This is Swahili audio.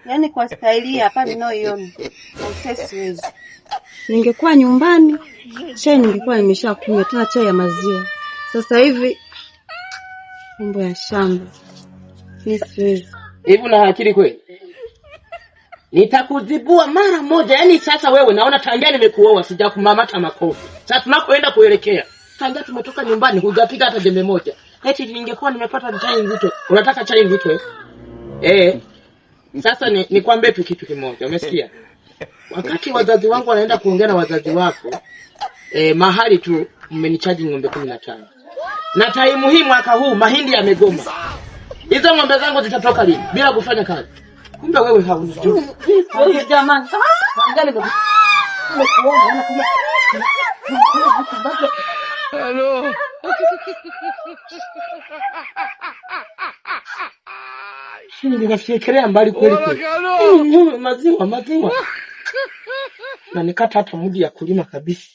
Yaani kwa staili hii hapa ninayoiona, aisee, siwezi. Ningekuwa nyumbani chai ningekuwa nimeshakunywa, tena chai ya maziwa. Sasa hivi mambo ya shamba, mi siwezi. Hivi una akili kweli? Nitakuzibua mara moja. Yaani sasa wewe naona tangia nimekuoa sijakumamata makofi. Sasa tunakoenda kuelekea. Tangia tumetoka nyumbani hujapiga hata jembe moja. Eti ningekuwa nimepata chai nzito. Unataka chai nzito eh? Eh. Sasa ni nikwambie tu kitu kimoja, umesikia? Wakati wazazi wangu wanaenda kuongea na wazazi wako, mahali tu mmenichaji ng'ombe 15. Na taimu hii mwaka huu mahindi yamegoma. Hizo ng'ombe zangu zitatoka lini bila kufanya kazi? Kumbe wewe haunijui. Wewe jamani. Hello. Ninafyekelea mbali kweli kweli. Maziwa maziwa. Na nikata hata mudi ya kulima kabisa.